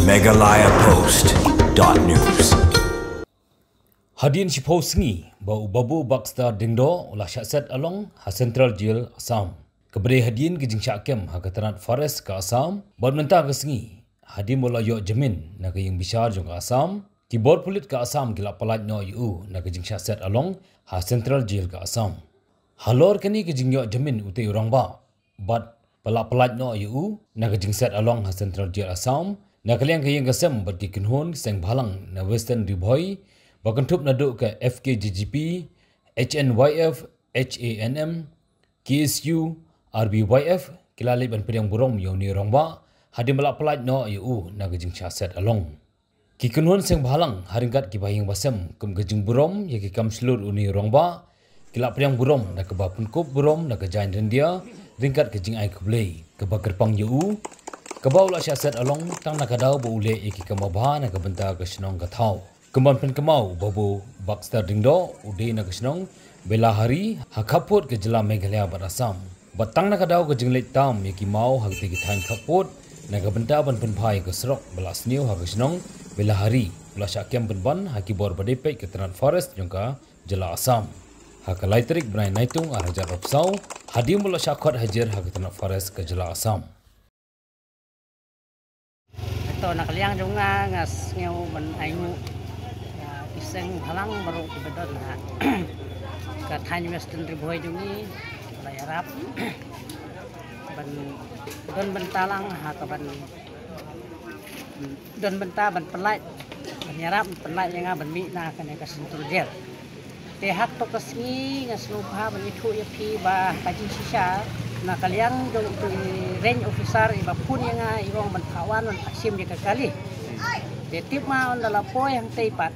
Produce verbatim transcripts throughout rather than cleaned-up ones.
Meghalaya Post dot news. Hadien shiphew sngi ba u Babu Baxter Dingdo u la shah set along ha Central Jail Assam. Kaba dei hadien ka jingshah kem ha ka tnat forest ka Assam, bad mynta ka sngi hadien ba u la ïoh jamin na ka ïing bishar jong ka Assam, ki bor pulit ka Assam ki la pyllait noh ïa u na ka jingshah set along ha Central Jail ka Assam. Halor kane ka jingïoh jamin utei u rangbah, bad ba la pyllait noh ïa u na ka jingset along ha Central Jail Assam, na ka liang ka ïing ka sem bad ki kynhun seng bhalang na Western Ri Bhoi, ba kynthup naduh ka F K J G P, H N Y F, H A N M, K S U, R B Y F, ki la leit ban pdiang burom ïa une u rangbah hadien ba la pyllait noh ïa u na ka jingshah set along. Ki kynhun seng bhalang ha ryngkat ki bahaïing bahasem kum ka jingburom ïa ki kam shlur une u rangbah, ki la pdiang burom da kaba pynkup burom da ka jaiñ ryndia ryngkat ka jingai khublei kaba kyrpang ïa u, kaba u la shah set along tang na ka daw ba u leh ïa ki kam babha na ka bynta ka shnong ka thaw. Kumban pynkynmaw, u Babu Baxter Dingdo u dei na ka shnong Belahari ha khappud ka jylla Meghalaya bad Assam. Bad tang na ka daw ka jingleit tam ïa ki maw ha katei ki thaiñ khappud na ka bynta ban pynbha ïa ka surok ba la sniew ha ka shnong Belahari, u la shah kem pynban ha ki bor ba dei peit ka tnat forest jong ka jylla Assam. Ha ka lai tarik bnai Naitung ar hajar arphew saw, hadien ba u la shah khot hajir ha ka tnat forest ka jylla Assam. To, na ka liang jong nga, nga sngew ban ainguh ïa ki seng bhalang baroh kiba don ha ka thaiñ Western Ri Bhoi jong ngi, ba la ïarap ban don bynta lang ha kaban don bynta ban pyllait, ban ïarap ban pyllait ïa nga ban mih na kane ka Central Jail. Te ha kato ka sngi nga sngewbha ban ïathuh ïa phi ba ka jingshisha na ka liang jong uto i range officer iba phone ïa nga, i ong ban phah wan ban phah shim ïa ka kali. Te tip ma ynda la poi hangtei pat,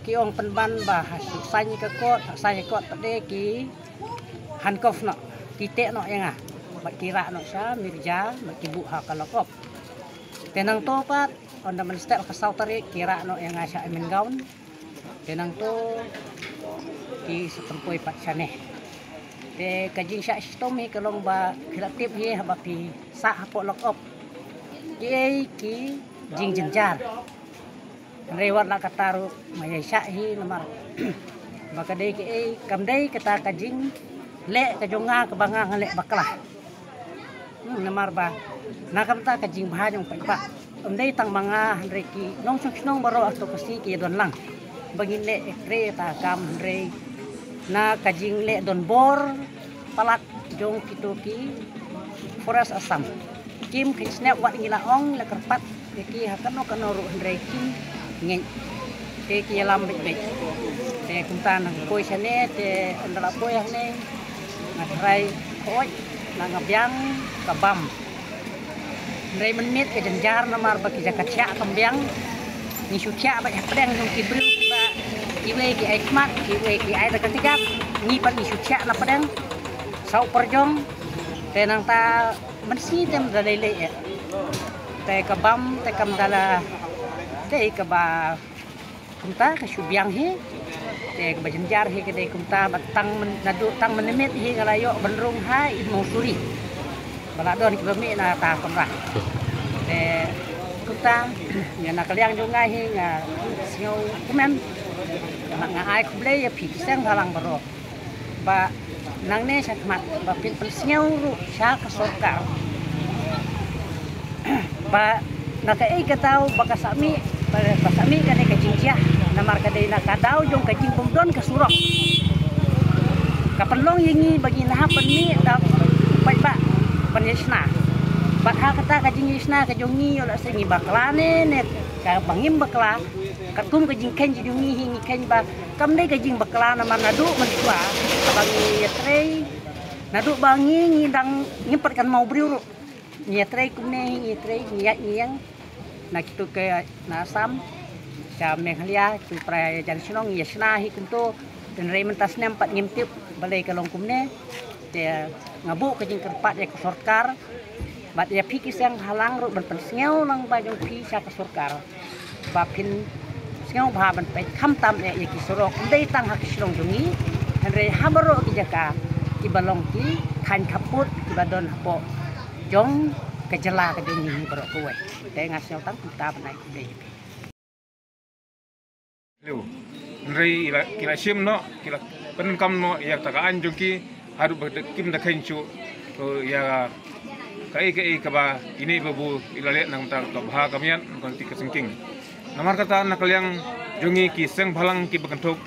ki ong pynban ba ha shu sign ïa ka court, ha sign ïa ka court pat de ki handcuff noh, ki teh noh ïa nga, bad ki rah noh sha Mirja, bad ki buh ha ka lock up. Te nangto pat, ynda mynstep ka saw tarik, ki rah noh ïa nga sha Amengaon. Te nangto ki sa pynpoi pat shane. Te ka jingshah shitom hi ka long ba phi la tip hi, haba phi sah hapoh lock up, kiei ki jingjynjar. Hynrei wat la katta ruh nga ïai shah hi namar ba ka dei kiei, kam dei kata ka jingleh ka jong nga kaba nga nga leh bakla. Hmm, namar ba na ka bynta ka jingbha jong u paidbah, ym dei tang ma nga hynrei ki nongshong shnong baroh ha kato ka sngi ki ïadon lang ba ngin leh ïatrei ïa kata ka kam, hynrei na ka jingleh donbor palat jong kito ki Forest Assam, kim kheiñ sniap, wat ngi la ong, la kyrpad ïa ki ha kano kano ruh, hynrei kim ngeit. Te ki ïalam beit beit. Te kumta nang poi shane, te ynda la poi hangne nga tharai hooid, na nga biang ka bam. Hynrei mynmiet ka jynjar namar ba ki jaka thiah kam biang. Ngi shu thiah beit hapdeng jong ki briew kiba, kiwei ki ai khmat, kiwei ki ai da ka kjat. Ngi pat ngi shu thiah na pdeng, saw pyrjong. Te nangta mynsiem te ym da lei lei eh. Te ka bam te kam da la dei kaba kumta, ka shu biang hi. Te kaba jynjar hi ka dei kumta, ba tang myn-, naduh tang mynmiet hi nga la ïoh ban rung ha i Mawsuri ba la don kiba mih na kata ka kamra. Te kumta, ïa na ka liang jong nga hi nga sngewkmen, nga ai khublei ïa phi ki seng bhalang baroh. Ba nangne shakhmat ba phin pynsngew ruh sha ka sorkar ba na kaei ka daw ba ka sah mih, ba, ba sah mih kane ka jingjia, namar ka dei na ka daw jong ka jingbymdon ka surok. Ka pynlong ïa ngi ba ngin hap ban mih da u paidbah ban ïashna. Bad ha kata ka jingïashna ka jong ngi, ïoh lehse ngi bakla ne, ne kaba ngim bakla, katkum ka jingkheiñ jong ngi hi ngi kheiñ ba kam dei ka jingbakla namar naduh mynshuwa ba ngi ïatrei, naduh ba ngi, ngi dang ngim pat kynmaw briew ruh, ngi ïatrei kumne hi, ngi ïatrei, ngi ïaid ngi ïeng na kito ki na Assam, sha Meghalaya, kito para jan shnong, ngi ïashna hi kumto. Hynrei mynta snem pat ngim tip balei ka long kumne. Te nga buh ka jingkyrpad ïa ka sorkar bad ïa phi ki seng bhalang ruh ban pynsngew lang ba jong phi sha ka sorkar ba phin sngewbha ban peit khamtam eh ïa ki surok, ym dei tang ha ki shnong jong ngi, hynrei ha baroh ki jaka kiba long ki thaiñ khappud kiba don hapoh jong ka jylla ka jong ngi hi baroh kawei. Te nga sngew tang kumta ban ai khublei ïa phi. Hello. Hynrei ila, ki la shim noh, ki la pyndonkam noh ïa kata ka aiñ jong ki haduh ba kim da kheiñ shuh. To ïa kaei kaei kaba ine i babu i la leh na ka bynta ka bha ka miat, na ka bynta ka sengking. Namar kata na ka liang jong ngi ki seng bhalang kiba kynthup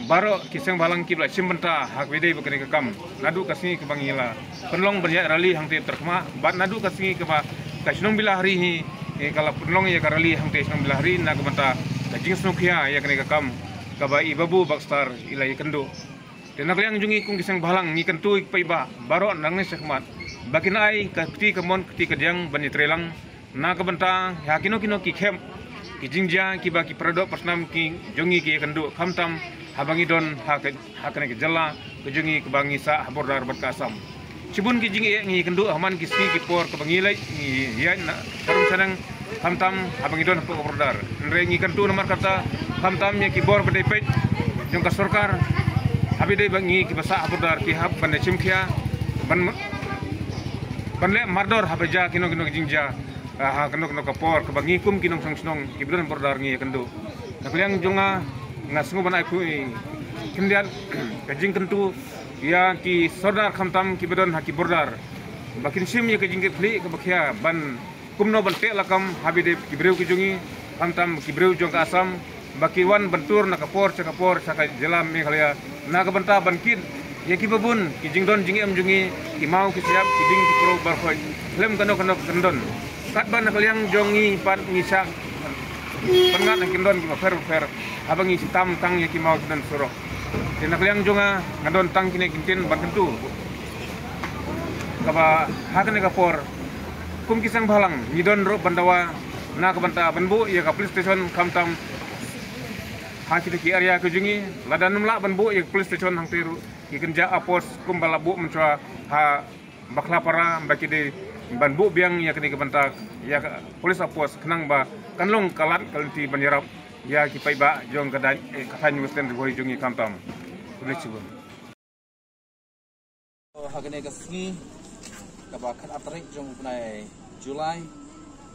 baroh ki seng bhalang kiba la shim bynta ha kaba ïadei bad kane ka kam. Naduh ka sngi kaba ngi la pynlong ban ïaid rally hangtei Tyrkhmah, bad naduh ka sngi kaba ka shnong Bilahari hi, eh, ka la pynlong ïa ka rally hangtei shnong Bilahari na ka bynta ka jingsngewkhia ïa kane ka kam kaba i babu Bakstar i la ïakynduh. Te na ka liang jong ngi kum ki seng bhalang ngi kyntu ïa ki paidbah baroh nangne shakhmat ba kin ai ka kti kamon kti kadiang ban ïatreilang na ka bynta ha kino kino ki khep ki jingjia kiba ki paradoh parsnam ki jong ngi ki ïakynduh, khamtam haba ngi don ha ka, ha kane ka jylla ka jong ngi kaba ngi sah ha border bad ka Assam. Shibun ki jingeh ngi ïakynduh ha man ki sngi ki por kaba ngi leit ngi ïaid na sharum shaneng, khamtam haba ngi don hapoh ka border. Hynrei ngi kyntu namar kata, khamtam ïa ki bor ba dei peit jong ka sorkar, haba dei ba ngi kiba sah ha border ki hap ban da shim khia ban, ban leh mardor haba jia kino kino ki jingjia, ah, ha kano kano ka por kaba ngi kum ki nongshong shnong kiba don border ngi ïakynduh. Na ka liang jong nga, nga sngew ban ai khublei khyndiat ka jingkyntu ïa ki sordar khamtam kiba don ha ki border ba kin shim ïa ka jingkitkhlieh kaba khia ban kumno ban teh lakam haba dei ki briew ki jong ngi, khamtam ki briew jong ka Assam ba ki wan ban tur na ka por sha ka por sha ka jylla Meghalaya na ka bynta ban kit ïa kiba bun ki jingdon jingem jong ngi, ki maw ki siap, ki dieng ki pyrthei baroh khlem kano kano ka kyndon. Katba na ka liang jong ngi pat ngi shah pynngat na ki kyndon kiba pher bapher haba ngi tam tang ïa ki maw ki kyndon surok. Te na ka liang jong nga nga don tang kine ki ktien ban kyntu kaba ha kane ka por kum ki seng bhalang ngi don ruh ban dawa na ka bynta ban buh ïa ka police station, khamtam ha kita ki area ka jong ngi, lada nym lah ban buh ïa ka police station hangtei ruh ki kynja outpost kumba la buh mynshuwa ha Bakhlapara, ba ki dei ban buh biang ïa kane ka bynta ïa ka police outpost khnang ba kan long ka lad ka lynti ban ïarap ïa ki paidbah jong ka dai, eh, ka thaiñ Western Ri Bhoi jong ngi khamtam. Khublei shibun. Ha kane ka sngi kaba khatar tarik jong u bnai July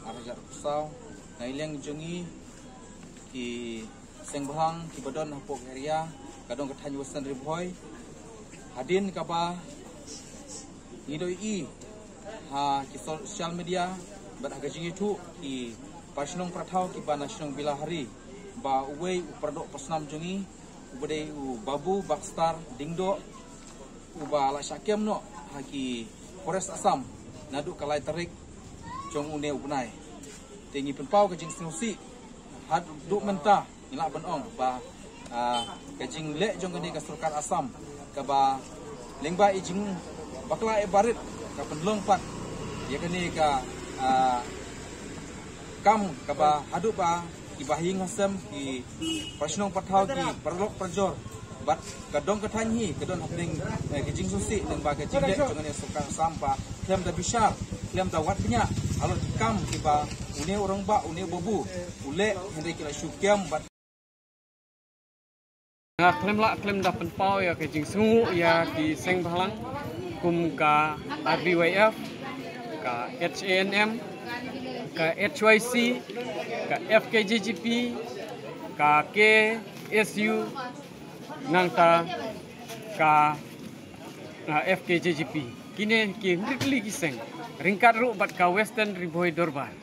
arhajar arphew saw, na ka liang jong ngi ki seng bhalang kiba don hapoh ka area ka dong ka thaiñ Western Ri Bhoi, hadien kaba ngi ïohi ha ki social media bad ha ka jingïathuh ki para shnong para thaw kiba na shnong Bilahari ba uwei u paradoh parsnam jong ngi uba dei u Babu Bakstar Diengdoh uba la shah kem noh ha ki Forest Assam naduh ka lai tarik jong une u bnai. Te ngi pynpaw ka jingsngewsih haduh mynta ngi lah ban ong ba, ah, ka jingleh jong kane ka sorkar Assam kaba lyngba i jingbakla i barit ka pynlong pat ïa kane ka, ah, kam kaba haduh ba kiba ha ïing ha sem ki para shnong para thaw ki paralok parajor bad ka dong ka thaiñ hi ka don hapdeng, eh, ka jingsngewsih lyngba ka jingleh jong kane ka sorkar Assam ba khlem da bishar khlem da wad bniah halor ki kam kiba une u rangbah une u babu u leh hynrei ki la shu kem bad Nga khlem lah khlem da pynpaw ïa ka jingsngewnguh ïa ki seng bhalang kum ka R B Y F, ka H A N M, ka H Y C, ka F K J G P, ka K S U, nangta ka, ah, F K J G P. Kine ki hynriew tylli ki seng ryngkat ruh bad ka Western Ri Bhoi Dorbar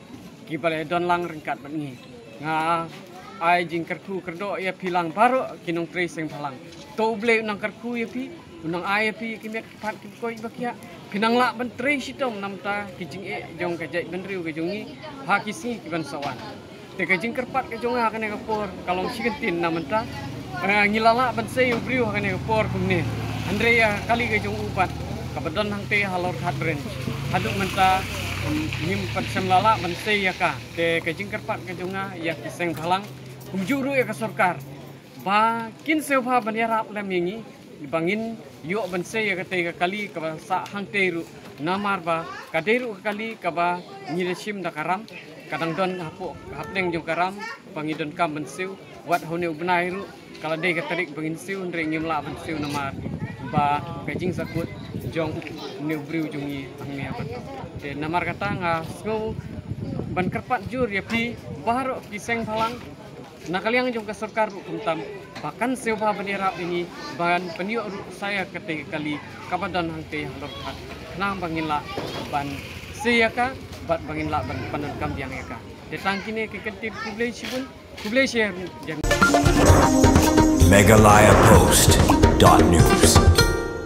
kiba la don lang ryngkat bad ngi. Nga ai jingkyrkhu kyrdoh ïa phi lang baroh ki nongtrei seng bhalang. To U Blei u nang kyrkhu ïa phi, u nang ai ïa phi ki met ki phad ki koit ba khiah. Phi nang lah ban trei shitom namar ki jingeh jong ka jaitbynriew ka jong ngi ha ki sngi ki ban sa wan. Te ka jingkyrpad ka jong nga ha kane ka por ka long shi kyntien na mynta. Eh, ngi la lah ban sei u briew ha kane ka por kumne. Hynrei ïa kali ka jong u pat kaba don hangtei halor Khat Branch haduh mynta, um, ngim pat shym la lah ban sei ïa ka. Te ka jingkyrpad ka jong nga ïa ki seng bhalang kumjuh ruh ïa ka sorkar ba kin sngewbha ban ïarap lem ïa ngi ba ngin ïoh ban sei ïa katei ka kali kaba sah hangtei ruh. Namar ba ka dei ruh ka kali kaba ngi la shim da ka ram, ka dang don hapoh hapdeng jong ka ram ba ngi donkam ban siew. Wat ha une u bnai ruh ka la dei ka tarik ba ngin siew hynrei ngim lah ban siew namar ba ka jingsakut jong une u briew jong ngi hangne ha Patong. Te namar kata nga sngew ban kyrpad jur ïa phi baroh ki seng bhalang, na ka liang jong ka sorkar ruh kumta, ba kan sngewbha ban ïarap ïa ngi ban pynïoh ruh sa ïa katei ka kali kaba don hangtei halor khat, khnang ba ngin lah ban sei ïa ka bad ba ngin lah ban pyndonkam biang ïa ka. Te tang kine ki kyntien, khublei shibun, khublei shihajar nguh. Meghalaya Post dot news.